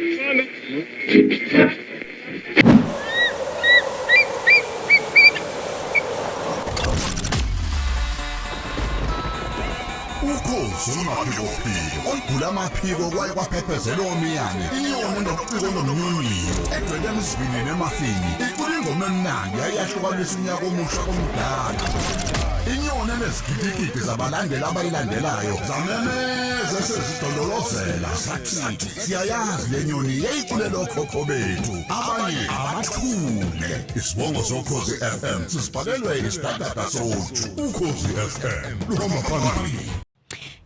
Ukhozi olumaphikophiko olugula amaphiko kwaye kwaphephezela omiyane inyoni enobuciko nomnyonyiwo egcwele emzwini nemafini icula ingoma emnandi yayahlukanisa unyaka omusha komdala inyoni enezigidigidi zabalandeli abayilandelayo zamemeza sezidololozela sathi siyayazi le nyoni yayiculela okhokho bethu abanye abathule isibongo sokhozi FM sisibhalelwe isidadada soju ukhozi FM luhamba phambili.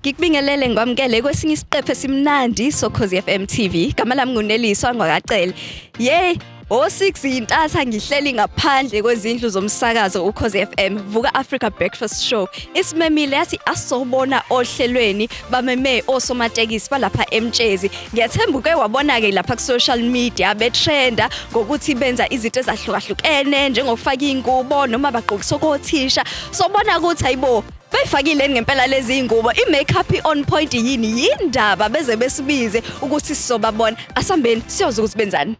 Ngikubingelele ngikwamukele kwesinye isiqephu esimnandi sokhozi FM TV. Igama lami nguNeliswa ngwakacele. Yey, o6 yintatha ngihleli ngaphandle kwezindlu zomsakazo ukhozi FM Vuka Africa Breakfast Show. Isimemile yathi asobona ohlelweni bameme osomatekisi balapha eMtshezi. Ngiyathemba uke wabona ke lapha ku social media betrenda ngokuthi benza izinto ezahlukahlukene njengokufaka ingubo noma bagqokisa okothisha. Sobona ukuthi ayibo Bayifakile ngempela lezi ingubo i-makeup i-on point yini yindaba beze besibize ukuthi sizobabona asambeni siyozwa ukuthi benzani.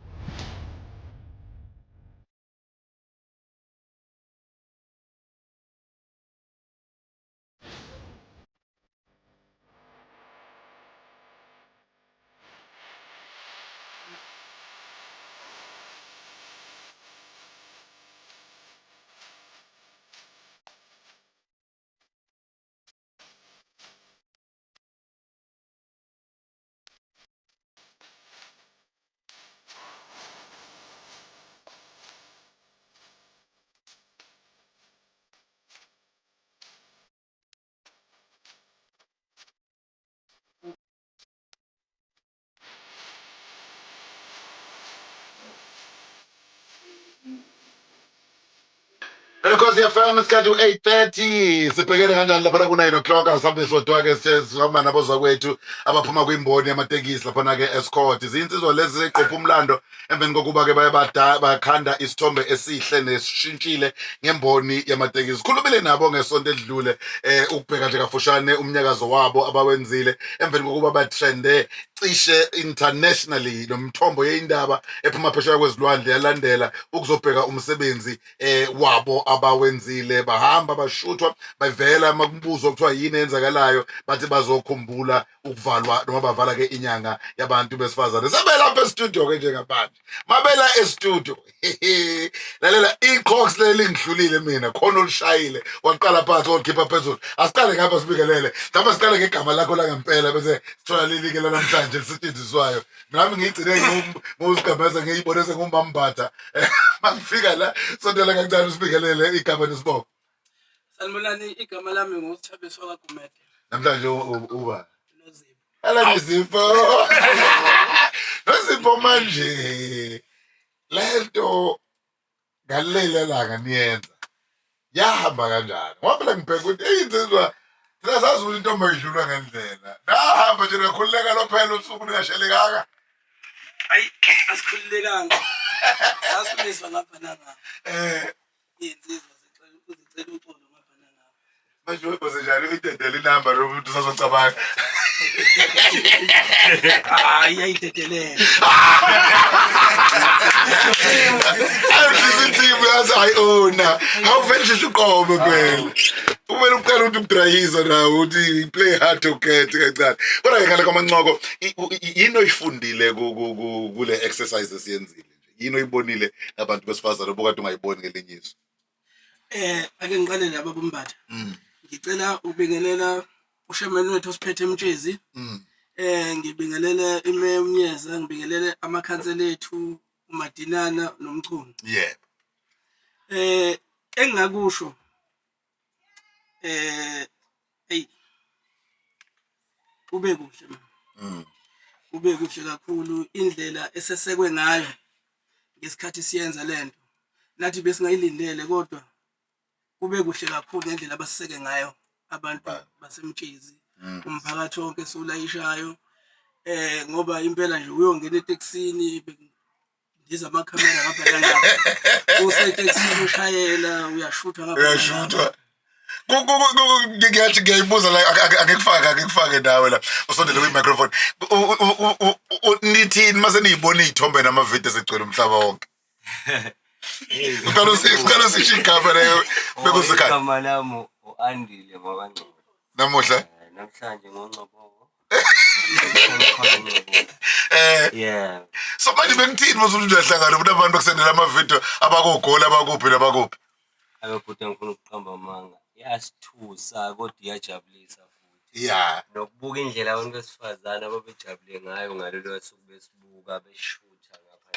Nkosi FM isikhathi u-8:30 sibhekene kanjani lapha ku-9 o'clock asihambe sodwa-ke sihamba nabozakwethu abaphuma kwimboni yamatekisi laphana-ke escort ziyinsizwa lezi zeqopha umlando emveni kokuba-ke baye bakhanda isithombe esihle nesishintshile ngemboni yamatekisi khulumile nabo ngesonto edlule eh ukubheka nje kafushane umnyakazo wabo abawenzile emveni kokuba batrende cishe internationally nomthombo yeindaba ephuma phesheya kwezilwandle yalandela ukuzobheka umsebenzi eh wabo abawenzile bahamba bashuthwa bavela makubuzo kuthiwa yini eyenzakalayo bathi bazokhumbula ukuvalwa noma bavala ke inyanga yabantu besifazane sebelapha estudio ke njengamanje mabela estudio lalela iqhox leli ngihlulile mina khona olushayile waqala phansi walikhipha phezulu asiqale ngapha sibikelele mhlawumbe siqale ngegama lakho langempela bese sithola leli ke lanamhlanje lisetshenziswayo nami ngiyigcine ngozigqemeza ngiyibone sengumambatha mangifika la sondela kancane usibikelele igama nesibongo. Sanibonani, igama lami nguSithabiso kaGumede. Namhlanje uba Nozipho. Ala Nozipho. Nozipho manje lento ngaleli langa niyenza yahamba kanjani? Ngoba phela ngibheka ukuthi eyi insizwa thina sazi ukuthi intombi ayidlulwa ngendlela. Nahamba nje nakhululeka lo phela usuku ningashelekanga. Ayi, asikhululekanga. Sasumiswa ngapha nangapha. Iy'nsizwa zicela uxolo ngapha nangapha. Manje uyoze njalo uyidedele inamba lo muntu usazocabanga. Hayi, ayidedelele. Ayisithi yazi ayi-owner. Awuvele usheshe uqome phela. Kumele uqale ukuthi ukudrayisa nawe ukuthi play hard to get kancane. Kodwa ke ngale kwamancoko yini oyifundile kule exercise esiyenzile nje? Yini oyibonile ngabantu besifazane obukade ungayiboni ngelinye iso? Ake ngiqale la baba uMbatha. Ngicela ukubingelela ushemeni wethu osiphethe eMtshezi. Ngibingelele imeya uMnyeza, ngibingelele amakhansela ethu uMadinana noMchunu. Yebo. Engingakusho eyi kube kuhle man. Kube kuhle kakhulu indlela esesekwe ngayo ngesikhathi siyenza lento. Nathi besingayilindele kodwa kube kuhle kakhulu ngendlela abasiseke ngayo abantu baseMtshezi. Umphakathi wonke esiwulayishayo ngoba impela nje uyongena etekisini ndiza amakhamera ngapha nangapha. Usetekisini ushayela uyashuthwa ngapha nangapha. Uyashuthwa. Ngiyathi ngiyayibuza la, angikufake nawe la usondele kwi-microphone. Nithini mase niyibona iy'thombe namavidiyo esegcwele umhlaba wonke? Uqala usisho igama leyo bekusekhaya. Igama lami u-Andile ngwakaNgcobo. Namuhla? Namhlanje ngoNgcobo. Yeah. So manje bengithini mase uthi uyahlangana kunabantu bakusendela amavidiyo abakoGoli, abakuphi nabakuphi? Abebhuti, angifuna ukuqamba amanga. Iyasithusa kodwa iyajabulisa futhi. Nokubuka indlela abantu besifazane ababejabule ngayo ngalelo suku besibuka beshutha ngapha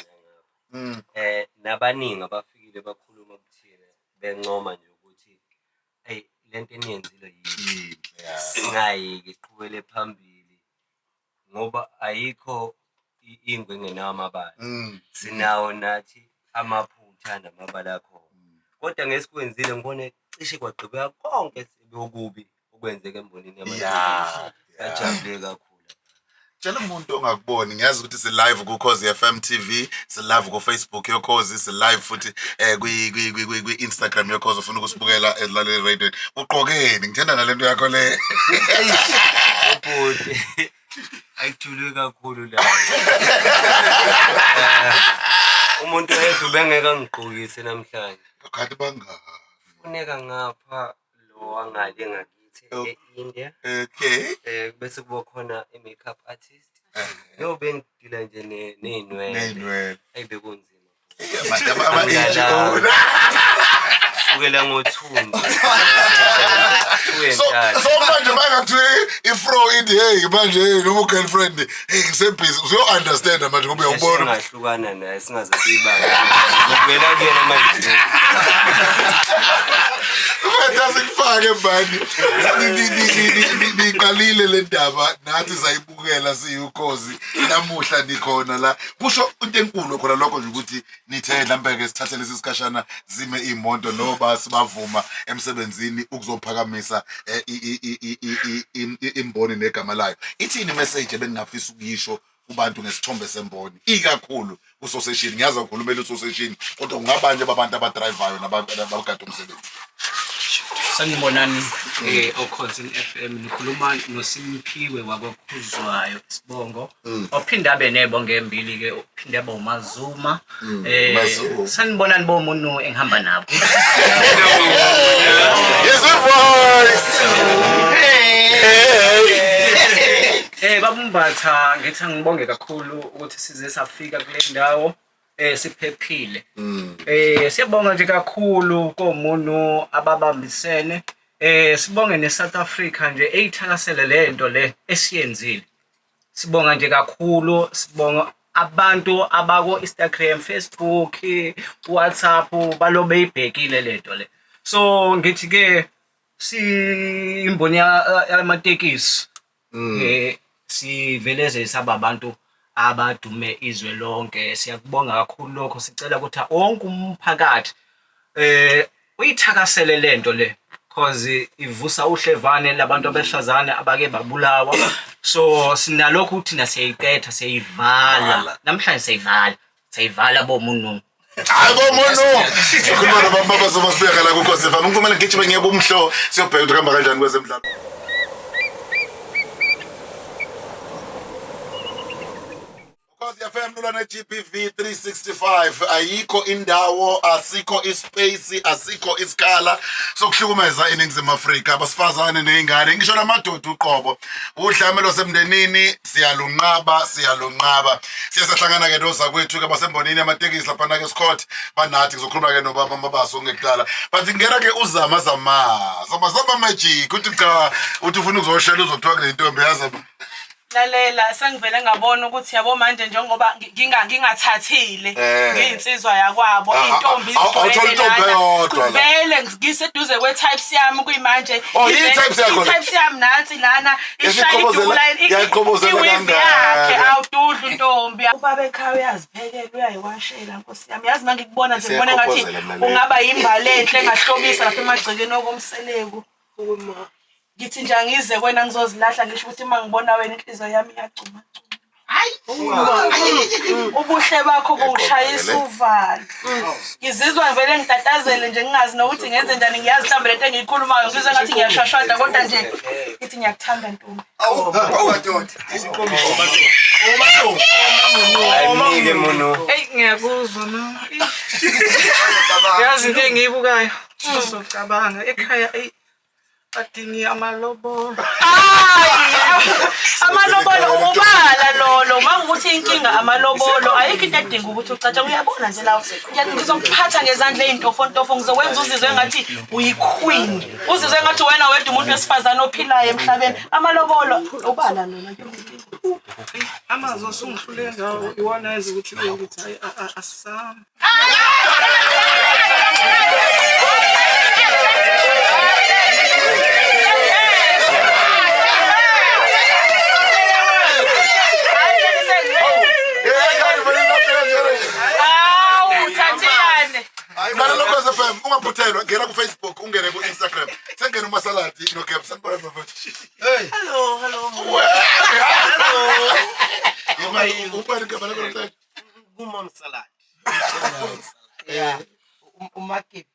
nangapha. Nabaningi abafikile bakhuluma kuthina bencoma nje ukuthi eyi lento eniyenzile yini. Singayiki siqhubele phambili ngoba ayikho ingwe engenawo amabala. Sinawo nathi amaphutha namabala akhona. Kodwa ngesikwenzile ngibone cishe kwagqibeka konke okubi okwenzeka embonini yamatekisi. Bajabule kakhulu. Tshela umuntu ongakuboni, ngiyazi ukuthi si-live ku-Khozi FM TV, si-live ku-Facebook yoKhozi, si-live futhi kwi-Instagram yoKhozi, ufuna ukusibukela ezilaleli radio. Ugqokeni? Ngithanda nalento yakho le. Ubhuti ayithulwe kakhulu la. Umuntu oyedwa ubengeke angigqokise namhlanje. Kanti bangaki? Funeka ngapha lo wangale ngakithi e-India. Bese kuba khona i-makeup artist. Yo bengidila nje ney'nwele. Ney'nwele. Ayi bekunzima. Ama-NGO. Sukela ngo-2 nje. So so manje mangakuthiwa ifro ithi hey manje, hey noma girlfriend, hey ngisebhizi, usuyo-understand manje ngoba uyawubona. Singahlukana naye singaze siyibambe. Ngizobuyela kuyena manje. Fantastic, fake mani. Niqalile le ndaba nathi sayibukela siyukhozi, namuhla nikhona la. Kusho into enkulu khona lokho nje ukuthi nithe mhlambe ke sithathe lesi sikhashana zime iy'moto nobasi bavuma emsebenzini ukuzophakamisa imboni negama layo. Ithini imessage ebengingafisa ukuyisho kubantu ngesithombe semboni, ikakhulu kusoseshini? Ngiyazi awukhulumela usoseshini, kodwa kungabanye babantu abadrayivayo nabagada umsebenzi. Sanibonani oKhozini FM, nikhuluma noSimphiwe wakwaKhuzwayo isibongo. Ophinde abe nebongo embili ke, uphinde abe uMazuma. Mazuma. Sanibonani bomuntu engihamba nabo. Is a voice. Hey. Babumbatha, ngithi angibonge kakhulu ukuthi size safika kule ndawo siphephile. Siyabonga nje kakhulu komuntu ababambisene. Sibonge neSouth Africa nje eyithakasele lento le esiyenzile. Sibonga nje kakhulu, sibonga abantu abako Instagram, Facebook, WhatsApp balobe ibhekile lento le. So ngithi ke si imboni yamatekisi siveleze saba abantu abadume izwe lonke. Siyakubonga kakhulu lokho, sicela ukuthi wonke umphakathi uyithakasele lento le, cause ivusa uhlevane labantu abesifazane abake babulawa. So sinalokhu thina siyayiqetha, siyayivala namhlanje, siyayivala, siyayivala bomuntu. Hayi bomuntu, sikhuluma nobaba sobasibeka la kuKhozi FM. Ngifumele ngigijime ngiye kumhlo siyobheka ukuthi kuhamba kanjani kwezemidlalo. Ukhozi FM lula ne-GBV 365. Ayikho indawo, asikho ispace, asikho isikhala sokuhlukumeza iNingizimu Afrika, abasifazane ney'ngane, ngisho namadoda uqobo. Udlame lwasemndenini siyalunqaba, siyalunqaba. Siye sahlangana-ke nozakwethu-ke basembonini yamatekisi laphana-ke Scott, banathi. Ngizokhuluma-ke nobaba Mabaso ngekudala, but ngena-ke uzama zama zama zama magic, uthi cha, uthi ufuna ukuzoshela, uzokuthiwa kunentombi yazama. Lalela, sengivele ngabona ukuthi yabo manje njengoba ngingathathile ngiyinsizwa yakwabo, iy'ntombi awuthola zigcwele intombi lana. eyodwa la. Vele ngiseduze kwe-types yami kuyimanje. Oh, iyi-types yakho le? I-types yami nansi lana, ishaya idubula Yayiqhobozela iweave kangaka. yakhe, awududla intombi. Ubaba ekhaya uyaziphekela, uyayiwashela, nkosi yami. Yazi uma ngikubona nje ngibona ngathi Siyaqhobozela mlaleli. ungaba yimbali enhle engahlobisa lapha emagcekeni okomseleku. Ngithi nje angize kwena ngizozilahla, ngisho ukuthi uma ngibona wena inhliziyo yami iyagcuma gcuma. Hayi. Ubuhle bakho bungishayisa uvalo. Ngizizwa ngivele ngitatazele nje ngingazi nokuthi ngenze njani ngiyazi mhlawumbe lento engiyikhulumayo ngizwe ngathi ngiyashashada kodwa nje ngithi ngiyakuthanda ntombi. Awu, madoda. Ayimnike munu. Eyi ngiyakuzwa mama. Yazi into engiyibukayo. Ngizocabanga ekhaya eyi badingi amalobolo. Hayi, amalobolo ubala lolo mangukuthi inkinga amalobolo ayikho into edinga ukuthi ucatshe uyabona nje lawo ngizokuphatha ngezandla ey'ntofontofo ngizokwenza uzizwe engathi uyi-queen uzizwe engathi wena wedwa umuntu wesifazane ophilayo emhlabeni amalobolo ubala lona Amazwi osungihlule ngawo iwona enza ukuthi ngithi hayi asisami. Hawu Thathiyane. Lalela Ukhozi FM ungaphuthelwa ngena ku Facebook ungene ku Instagram sengena umasaladi no Gap sanibona bafethu. Hey. Hello, hello. Hello. Ubani igama lakho namhlanje? Kumamsaladi. Yeah. Umakebi.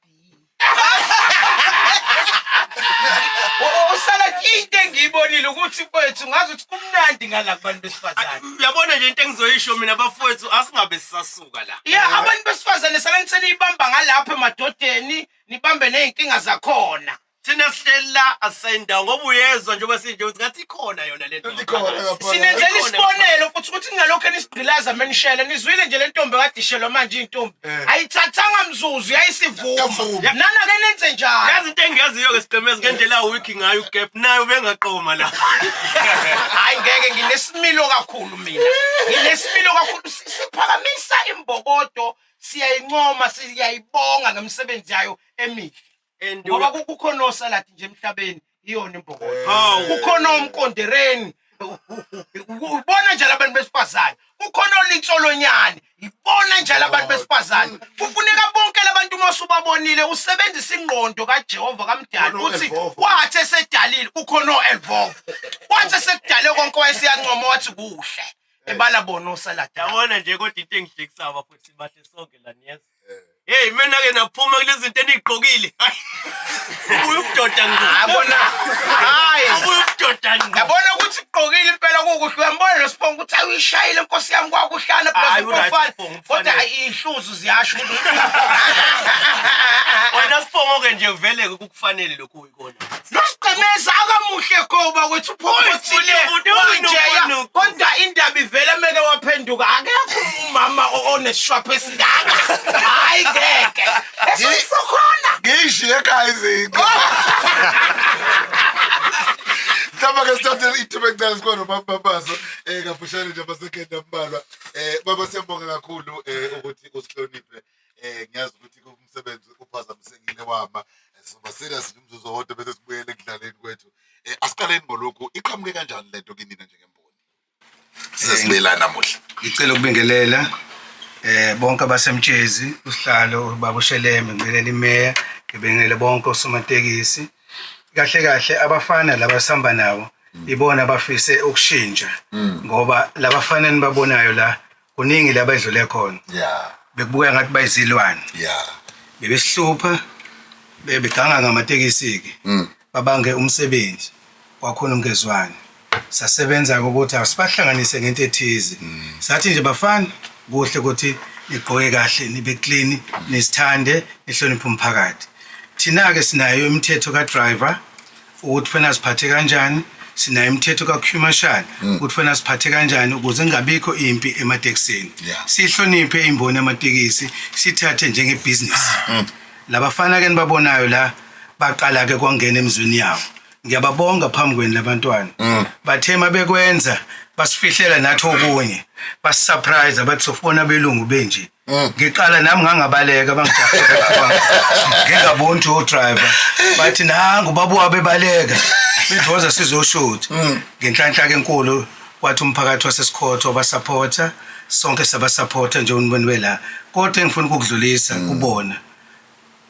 Usala into engiyibonile ukuthi kwethu ngazi ukuthi kumnandi ngala kubantu besifazane. Uyabona nje into engizoyisho mina bafowethu asingabe sisasuka la. Yeah, abantu besifazane salani seniyibamba ngalapha emadodeni, nibambe nezinkinga zakhona. Thina sihleli la asisayindawo ngoba uyezwa njengoba sinje ukuthi ngathi ikhona yona le nto. Ikhona ngapha. Sinenzela Ikhona. isibonelo futhi ukuthi ningalokhu nisigqilaza menishele nizwile nje le ntombi kade ishelwa manje intombi ayithathanga mzuzu yayisivuma Yavuma. nana ke nenze njalo Yazi into engiyaziyo-ke sigqemezi ngendlela awikhi ngayo ugap nayo ubengaqoma la. hayi ngeke nginesimilo kakhulu mina nginesimilo kakhulu siphakamisa imbokodo siyayincoma siyayibonga ngemisebenzi yayo emihle And ngoba kukhona osaladi nje emhlabeni iyona imbokodo Hawu. kukhona omkondereni ubona njalo abantu besifazane kukhona olitsolonyane ibona njalo abantu besifazane kufuneka bonke labantu uma usubabonile usebenzise ingqondo kaJehova kamdali Kukhona uthi o-Elvovo. wathi esedalile kukhona o-Elvovo wathi esekudale konke wayesiyancoma wathi kuhle ebala bona osaladi Yabona nje kodwa into engihlekisayo bafowethu sibahle sonke la niyeza. Hey mina ke naphuma kulezi zinto enigqokile. Ubuye ubudoda ngqo. yabona hayi Ubuye ubudoda ngqo. yabona ukuthi ugqokile impela kukuhle uyambona lo Sibongo ukuthi awuyishayile inkosi yami kwakuhlana plus Hayi, uright umfana Sibongo, kodwa umfanele. ayi, iy'hluzu ziyasho ukuthi Wena Sibongo ke nje vele kukufanele lokhu uyikona. Nosigqemeza akamuhle goba kwethu uphokothile Uyi, wanjeya uyi, kodwa indaba ivele meke waphenduka akekho umama onesishwapha esingaka hayi ngeke esisokhona Ngiyishiye ekhaya izinto. Mhlawumbe ke sithathe ithuba elincane sikhona nobaba Mabaso kafushane nje amasekhende ambalwa. Baba siyabonga kakhulu ukuthi usihloniphe. Ngiyazi ukuthi umsebenzi uphazamisekile wama. Soba serious nje umzuzu owodwa bese sibuyele ekudlaleni kwethu. Asiqaleni ngolokhu iqhamuke kanjani lento kinina njengemboni? Size namuhla. Ngicela ukubingelela bonke abasemtshezi usihlalo ubaba uShelembe ngibingelela imeya ngibingelele bonke osomatekisi kahle kahle abafana laba sihamba nabo ibona abafise ukushintsha ngoba labafana enibabonayo la kuningi la bedlule khona Yeah. bekubuka ngathi bayizilwane Yeah. bebesihlupha bebeganga ngamatekisi ke babange umsebenzi kwakhona ungezwani sasebenza ukuthi asibahlanganise ngento ethize sathi nje bafana kuhle ukuthi nigqoke kahle nibe clean nisithande nihloniphe umphakathi thina ke sinayo imithetho ka driver ukuthi fanele siphathe kanjani sinayo imithetho ka-commercial ukuthi fanele siphathe kanjani ukuze kungabikho impi ematekisini sihloniphe imboni yamatekisi sithathe njengebhizinisi labafana ke nibabonayo la baqala ke kwangena emzweni yabo ngiyababonga phambi kwenu labantwana bathe mabekwenza basifihlela nathi okunye basisurprise bathi sofuna belungu benje ngiqala nami ngangabaleka bangijahela ngingaboni ukuthi o-driver bathi nangu baba wabo ebaleka bethi woza sizoshutha ngenhlanhla ke enkulu kwathi umphakathi wasesikhotho wabasupporta sonke sabasupporta njengoba bela kodwa engifuna ukukudlulisa kubona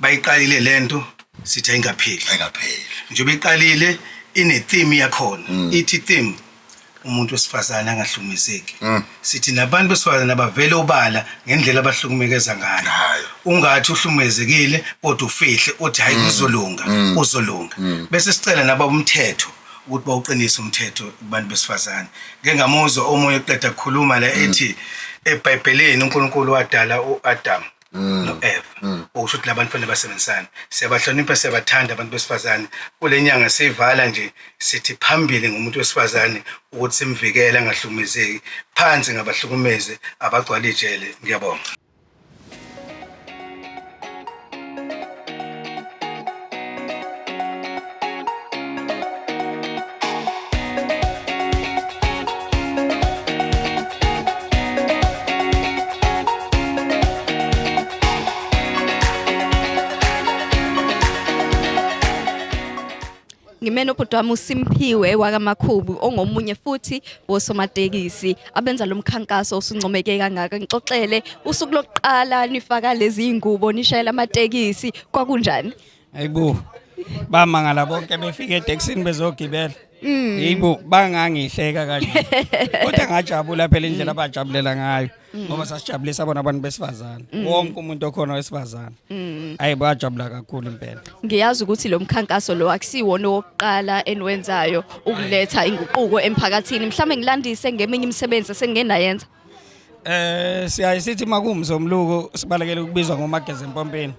bayiqalile lento sithi ayingapheli Ayingapheli. njengoba iqalile ine theme yakhona ithi theme Umuntu wesifazane angahlukumezeki. Sithi nabantu besifazane abavele obala ngendlela abahlukumekeza ngayo. Ungathi uhlukumezekile kodwa ufihle uthi hayi, kuzolunga, kuzolunga. Bese sicela naba umthetho ukuthi bawuqinise umthetho kubantu besifazane. Ngeke ngamuzwa omunye oqeda kukhuluma la ethi eBhayibhelini uNkulunkulu wadala uAdam no-Eva, okusho ukuthi labantu fanele basebenzisane. Siyabahlonipha, siyabathanda abantu besifazane. Kule nyanga siyivala nje, sithi phambili ngumuntu wesifazane ukuthi simvikele angahlukumezeki, phansi ngabahlukumezi abagcwala ijele. Ngiyabonga. Ngimene ubhuti wami uSimphiwe wakaMakhubu, ongomunye futhi wosomatekisi abenza lo mkhankaso osuncomeke kangaka. Ngixoxele usuku lokuqala nifaka lezi ngubo, nishayela amatekisi, kwakunjani? Hayibo. Bamangala bonke befika etekisini bezogibela. Yibo, bangangihleka kanje. Kodwa ngajabula phela indlela abajabulela ngayo ngoba sasijabulisa bona abantu besifazane. Wonke umuntu okhona wesifazane. Hayi, bajabula kakhulu impela. Ngiyazi ukuthi lo mkhankaso lo akusiwona owokuqala eniwenzayo ukuletha inguquko emphakathini. Mhlawumbe ngilandise ngeminye imisebenzi esengenayenza. Siyaye sithi makuwumsombuluko sibalekele ukubizwa ngomageza empompeni.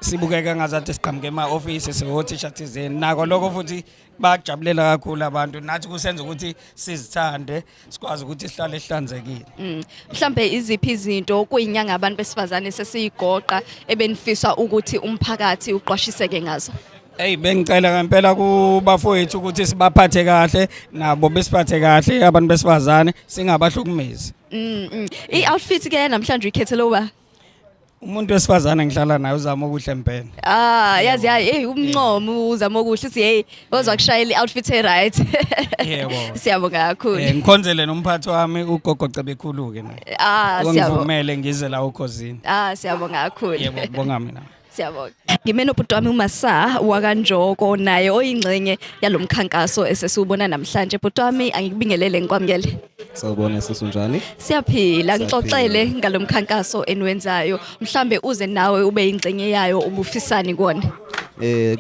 Sibukeka ngazathi siqhamuke ema-office, siwothisha thizeni. Nako lokho futhi bajabulela kakhulu abantu, nathi kusenza ukuthi sizithande, sikwazi ukuthi sihlale sihlanzekile. Mhlambe iziphi izinto kuyinyanga abantu besifazane sesiyigoqa ebenifisa ukuthi umphakathi uqwashiseke ngazo? Hey, bengicela ngempela kubafowethu ukuthi sibaphathe kahle, nabo besiphathe kahle abantu besifazane, singabahlukumezi. I-outfit ke namhlanje uyikhethele uba? Umuntu wesifazane ngihlala naye, uzama okuhle impela. Ah, yazi hayi, hey, umncomo uzama okuhle, uthi hey, wazwa kushayela i-outfit e right. Yebo. Siyabonga kakhulu. Ngikhonzele nomphathi wami ugogo Cebekhulu ke naye. Ah, siyabonga. Ongivumele ngize la ukhosini. Ah, siyabonga kakhulu. Yebo, kubonga mina. Siyabonga. Ngime nobhuti wami uMasa wakaNjoko, naye oyingxenye yalomkhankaso esesiwubona namhlanje. Bhuti wami, angikubingelele, ngikwamukele. Sawubona sisi, unjani? Siyaphila, ngixoxele ngalomkhankaso eniwenzayo. Mhlambe uze nawe ube yingxenye yayo, ubufisani kuwona?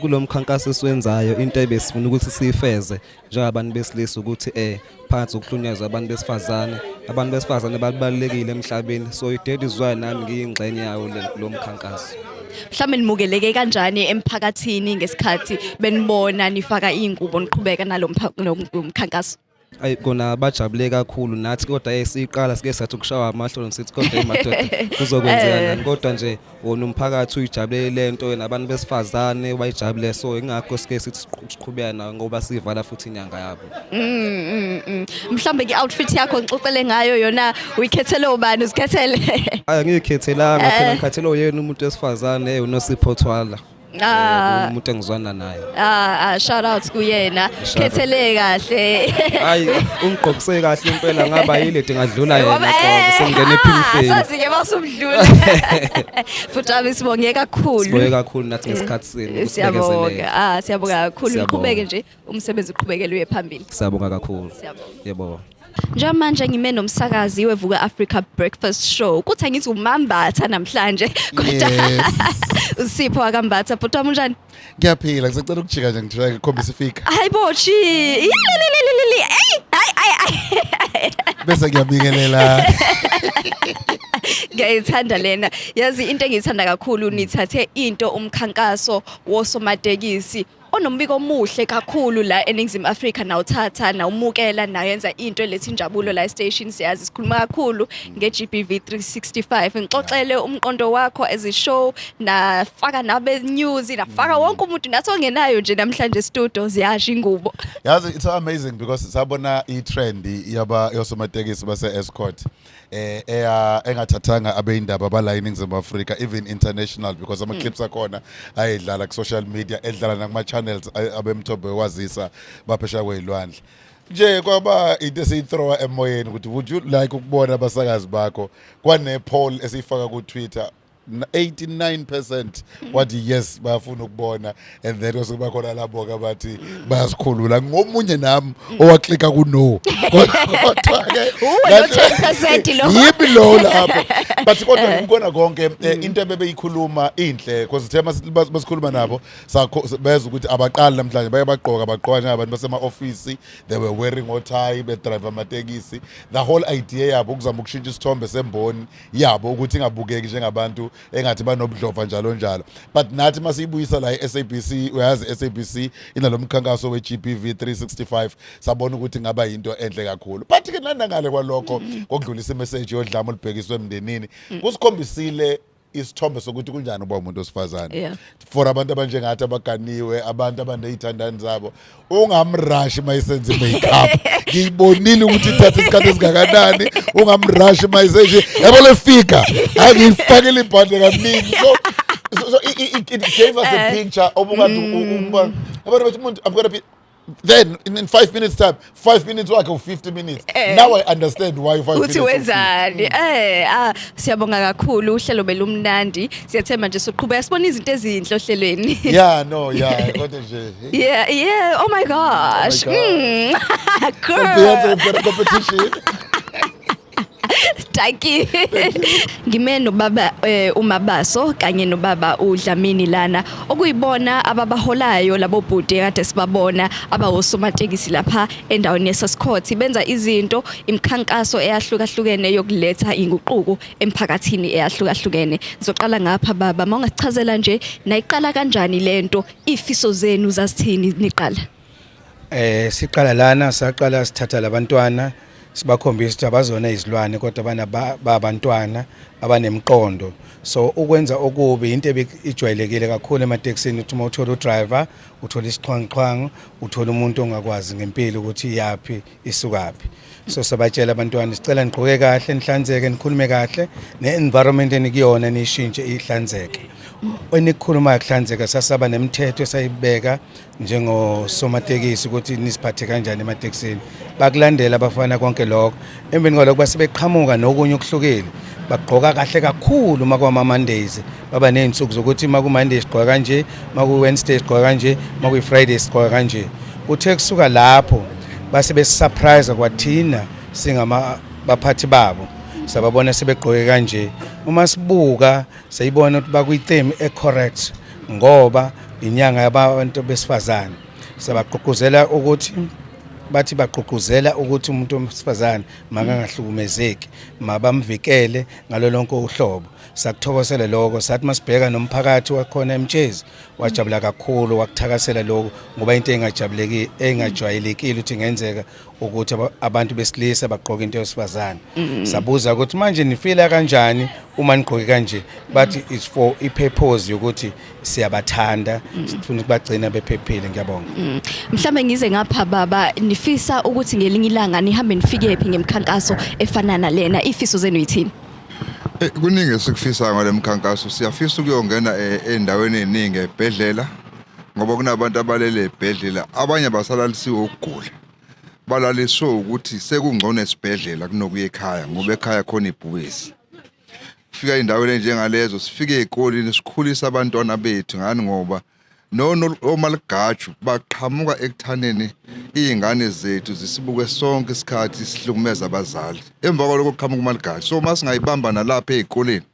Kulo mkhankaso esiwenzayo, into ebesifuna ukuthi siyifeze njengabantu besilisa ukuthi phansi ukuhlunyezwa abantu besifazane. Abantu besifazane babalulekile emhlabeni, so that is why nami ngiyingxenye yawo lo mkhankaso. Mhlambe nimukeleke kanjani emphakathini ngesikhathi benibona nifaka ingubo, niqhubeka nalomkhankaso? Ayi kona, bajabule kakhulu nathi, kodwa siqala sike sathi ukushawa amahloni, sithi kodwa hey madoda, kuzokwenzeka nani? Kodwa nje wona umphakathi uyijabulele lento, nabantu besifazane bayijabule, so ingakho sike sithi siqhubeka nayo ngoba sivala futhi inyanga yabo. Mhlambe ke-outfit yakho ngixoxele ngayo yona, uyikhethele ubani, uzikhethele? Hayi, angiyikhethelanga phela, ngikhethele oyena umuntu wesifazane, uNosipho Thwala. Umuntu engizwana naye. Ah, shout out kuyena. Shout out. Khethele kahle. Hayi, ungigqokise kahle impela, ngaba yiledi ngadlula yena qobo, sengingena ephimfeni. Sazi ke basumdlula. Futhi ami, sibonge kakhulu. Sibonge kakhulu nathi ngesikhathi senu. Siyabonga. Ah, siyabonga kakhulu. Siyabonga. Uqhubeke nje umsebenzi, uqhubekele uye phambili. Siyabonga kakhulu. Siyabonga. Yebo. Njengamanje ngime nomsakazi weVuka Africa Breakfast Show. Kuthi angithi umambatha namhlanje kodwa uSipho akaMbatha. Bhuti wami, unjani? Ngiyaphila, ngisacela ukujika nje, ngitry ngikhombisa ifika. Hayibo chi. Yalelelelele. Ey, hayi hayi hayi. Bese ngiyabingelela. Ngiyayithanda lena. Yazi into engiyithanda kakhulu, nithathe into umkhankaso wosomatekisi onombiko omuhle kakhulu la eNingizimu Afrika, nawuthatha nawumukela, nayenza into eletha injabulo la station. Siyazi sikhuluma kakhulu nge-GBV 365. Ngixoxele umqondo wakho as a show, nafaka nabe news, nafaka wonke umuntu, nathi ongenayo nje namhlanje studio ziyasha ingubo. Yazi, it's so amazing because sabona i-trend yaba yosomatekisi base Estcourt eya engathathanga abeyindaba bala eNingizimu Afrika, even international, because ama clips akhona ayedlala ku social media, edlala nakuma channels abemthombo wazisa baphesha kwezilwandle nje. Kwaba into esiyithrowa emoyeni ukuthi would you like ukubona abasakazi bakho kwane poll esiyifaka ku Twitter. 89% wathi yes, bayafuna ukubona, and then kwase kuba khona labo ke abathi bayasikhulula. Ngomunye nami owaklika ku no, kodwa ke Uwe lo 10% lo. Yimi lo lapho, but kodwa ngikubona konke, into ebebeyikhuluma inhle, because thema basikhuluma nabo sakho bezwa ukuthi abaqali namhlanje baye bagqoka, bagqoka njengabantu basema-ofisi. They were wearing othayi, bedrive amatekisi. The whole idea yabo ukuzama ukushintsha isithombe semboni yabo ukuthi ingabukeki njengabantu engathi banobudlova, njalo njalo. But nathi masiyibuyisa la e-SABC, uyazi SABC inalo mkhankaso we-GBV 365, sabona ukuthi ngaba yinto enhle kakhulu. But ke nandangale kwalokho kokudlulisa imessage yodlame olubhekiswe emndenini, kusikhombisile isithombe sokuthi kunjani ukuba umuntu wesifazane for abantu abanjengathi abaganiwe, abantu abaney'thandani zabo. Ungamrashi mayisenza i-makeup, ngiyibonile ukuthi ithatha isikhathi esingakanani. Ungamrashi mayisenje, yabo, le figure angiyifakele ibhande kaningi. So it gave us a picture obungathi abantu bathi umuntu, "I'm gonna be then in 5 minutes time." 5 minutes wakhe u-50 minutes. Now I understand why 5 uthi minutes. Wenzani? Siyabonga kakhulu, uhlelo belumnandi. Siyathemba nje soqhubeka sibona izinto ezinhle ohlelweni. Yeah, no, yeah, kodwa nje Yeah, oh my gosh. Oh my Girl. Beyonce, we've got a competition. Thank you. Ngime nobaba uMabaso kanye nobaba uDlamini lana, okuyibona ababaholayo labo bhuti kade sibabona abawosomatekisi lapha endaweni yeSascourt, benza izinto, imikhankaso eyahlukahlukene yokuletha inguquko emphakathini eyahlukahlukene. Ngizoqala ngapha, baba, mawungasichazela nje nayiqala kanjani lento, ifiso zenu zazithini niqala? Siqala lana, saqala sithatha labantwana, sibakhombisa ukuthi abazona izilwane kodwa bana babantwana abanemqondo. So ukwenza okubi into ijwayelekile kakhulu ematekisini, ukuthi uma uthola udriver, uthola isixhwanguxhwangu, uthola umuntu ongakwazi ngempilo ukuthi iyaphi, isukaphi. So sabatshela abantwana, sicela nigqoke kahle, nihlanzeke, nikhulume kahle, ne-environment enikuyona niyishintshe ihlanzeke, enikukhulumayo kuhlanzeka. Sasaba nemithetho esayibeka njengosomatekisi ukuthi nisiphathe kanjani ematekisini. Bakulandela abafana konke lokho. Emveni kwalokho base beqhamuka nokunye okuhlukile, bagqoka kahle kakhulu. Uma kwama-Mondays, baba ney'nsuku zokuthi uma ku-Monday sigqoka kanje, uma ku-Wednesday sigqoka kanje, uma kuyi-Friday sigqoka kanje. Kuthe kusuka lapho base besisurprise kwathina singama baphathi babo, sababona sebegqoke kanje. Uma sibuka seyibona ukuthi bakwi-theme e-correct ngoba inyanga yabantu besifazane. Sabagqugquzela ukuthi bathi bagqugquzela ukuthi umuntu wesifazane makangahlukumezeki, mabamvikele ngalo lonke uhlobo. Sakuthokozela lokho. Sathi masibheka nomphakathi wakhona eMtshezi wajabula kakhulu, wakuthakasela lokho, ngoba into engajabuleki, engajwayelekile ukuthi ingenzeka ukuthi abantu besilisa bagqoke into yesifazane. Sabuza ukuthi manje nifila kanjani uma nigqoke kanje? Bathi it's for i-purpose yokuthi siyabathanda, sifuna ukubagcina bephephile. Ngiyabonga. Mhlambe ngize ngapha, baba, nifisa ukuthi ngelinye ilanga nihambe nifike phi ngemikhankaso efana nalena? Ifiso zenu yithini? Kuningi esikufisayo ngale mkhankaso. Siyafisa ukuyongena ey'ndaweni ey'ningi, ey'bhedlela, ngoba kunabantu abalele ey'bhedlela, abanye basalalisiwe ukugula, balaliswe ukuthi sekungcono esibhedlela kunokuya ekhaya, ngoba ekhaya khona ibhubesi. Fika ey'ndaweni enjengalezo, sifike ey'koleni, sikhulise abantwana bethu. Ngani? Ngoba omaligaju baqhamuka ekuthaneni iy'ngane zethu zisibuke sonke isikhathi sihlukumeza abazali, emva kwalokho kuqhamuka umaligaju. So uma singayibamba nalapha ey'koleni,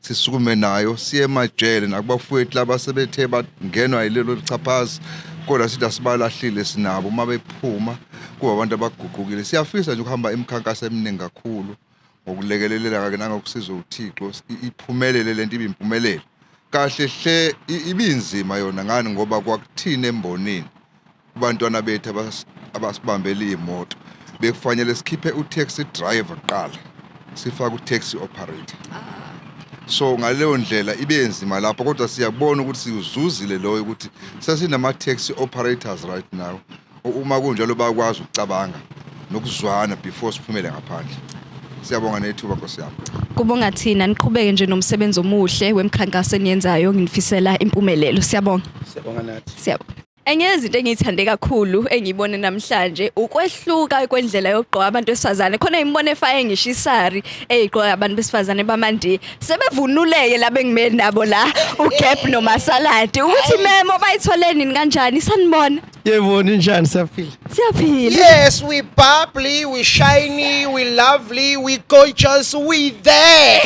sisukume nayo, siye emajele nakubafowethu laba sebethe bangenwa yilelo chaphazi, kodwa sithi asibalahlile, sinabo. Uma bephuma kuba abantu abaguqukile. Siyafisa nje ukuhamba imikhankaso eminingi kakhulu ngokulekelelela-ke nangokusiza uThixo, iphumelele lento, ibe impumelelo kahle hle. Ibinzima yona. Ngani? Ngoba kwakuthina embonini, kubantwana bethu abasibambela iy'moto, bekufanele sikhiphe u-taxi driver kuqala, sifake u-taxi operator. So ngaleyo ndlela ibe nzima lapho, kodwa siyabona ukuthi siyuzuzile loyo ukuthi sesinama-taxi operators right now. Uma kunjalo bakwazi ukucabanga nokuzwana before siphumele ngaphandle. Siyabonga nethuba, nkosi yami. Kubonga thina. Niqhubeke nje nomsebenzi omuhle wemkhankaso eniyenzayo. Nginifisela impumelelo. Siyabonga. Siyabonga nathi. Siyabonga. Enye yezinto engiyithande kakhulu engiyibone namhlanje ukwehluka kwendlela yokugqoka abantu besifazane. Khona ngibone efake ngisho isari eyigqoka abantu besifazane bamandiya. Sebevunuleke la bengimele nabo la uGap noMasaladi. Ukuthi memo bayithole nini kanjani sanibona. Yebo ninjani siyaphila. Siyaphila. Yes, we bubbly, we shiny, we lovely, we gorgeous, we there.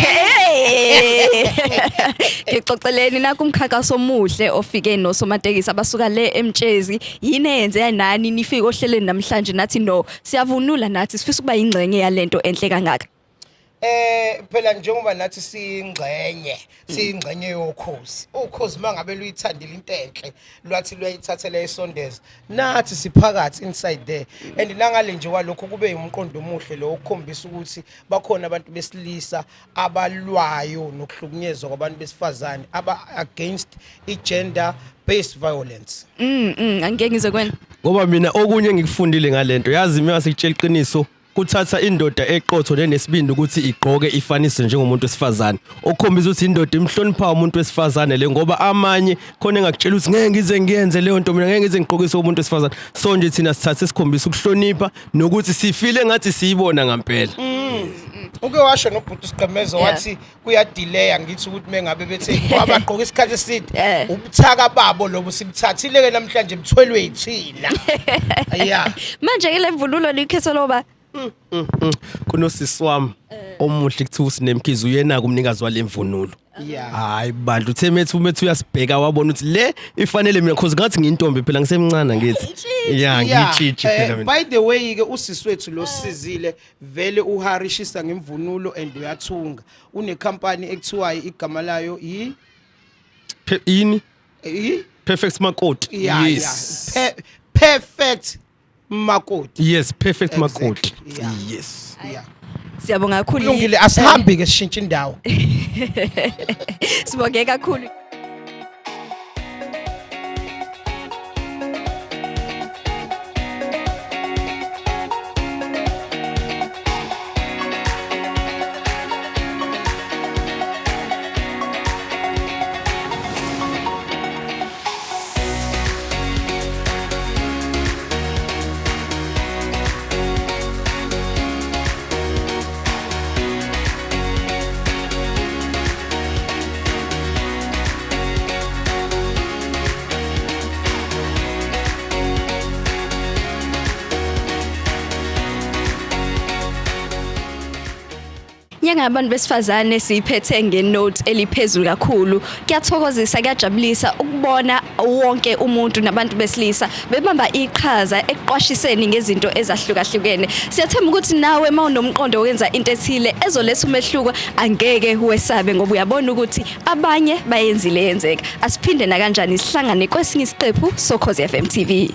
Ngixoxeleni nakho umkhankaso omuhle ofike nosomatekisi abasuka le eMtshezi yini eyenze nani nifike ohlelweni namhlanje nathi no siyavunula nathi sifisa ukuba yingxenye yalento enhle kangaka. Phela njengoba nathi siyingxenye, siyingxenye yokhozi. Ukhozi mangabe luyithandile into enhle, lwathi luyayithathela isondeza. Nathi siphakathi inside there. And nangale nje kwalokho kube umqondo omuhle lo ukukhombisa ukuthi bakhona abantu besilisa abalwayo nokuhlukunyezwa kwabantu besifazane aba against i-gender based violence. Angeke ngizwe kwena. Ngoba mina okunye engikufundile ngalento yazi mina sikutshela iqiniso kuthatha indoda eqotho nenesibindi ukuthi igqoke ifanise njengomuntu wesifazane okukhombisa ukuthi indoda imhlonipha umuntu wesifazane le ngoba amanye khona engakutshela ukuthi ngeke ngize ngiyenze leyo nto mina ngeke ngize ngigqokise umuntu wesifazane so nje thina sithathe sikhombisa ukuhlonipha nokuthi sifile ngathi siyibona ngampela. Uke washo nobhuti Sigqemezo wathi kuyadelaya ngithi ukuthi mengabe bethe abagqoka isikhathi eside ubuthaka babo lobo sibuthathile ke namhlanje buthwelwe yithina. Yeah. Manje ke lemvunulo likhetho loba Kunosisi wami omuhle kuthiwa uSinemkhize uyena kumnikazi walemvunulo. Hayi bandla uthe methu methu uyasibheka wabona ukuthi le ifanele mina cause ngathi ngiyintombi phela ngisemncane ngithi. Yeah ngiyitshitshi phela mina. By the way ke usisi wethu lo sisizile vele uharishisa ngemvunulo and uyathunga. Une company ekuthiwa igama layo i Yini? I Perfect Makoti. Yeah, Yes. yeah. Perfect Makoti. Yes, Perfect Makoti. Yes. Yeah. Siyabonga kakhulu. Kulungile asihambi ke sishintshe indawo. Sibonge kakhulu. Nyanga yabantu besifazane siyiphethe ngenote eliphezulu kakhulu. Kuyathokozisa, kuyajabulisa ukubona wonke umuntu nabantu besilisa bebamba iqhaza ekuqwashiseni ngezinto ezahlukahlukene. Siyathemba ukuthi nawe uma unomqondo wokwenza into ethile ezoletha umehluko angeke wesabe ngoba uyabona ukuthi abanye bayenzile yenzeka. Asiphinde nakanjani sihlangane kwesinye isiqephu soKhozi FM TV.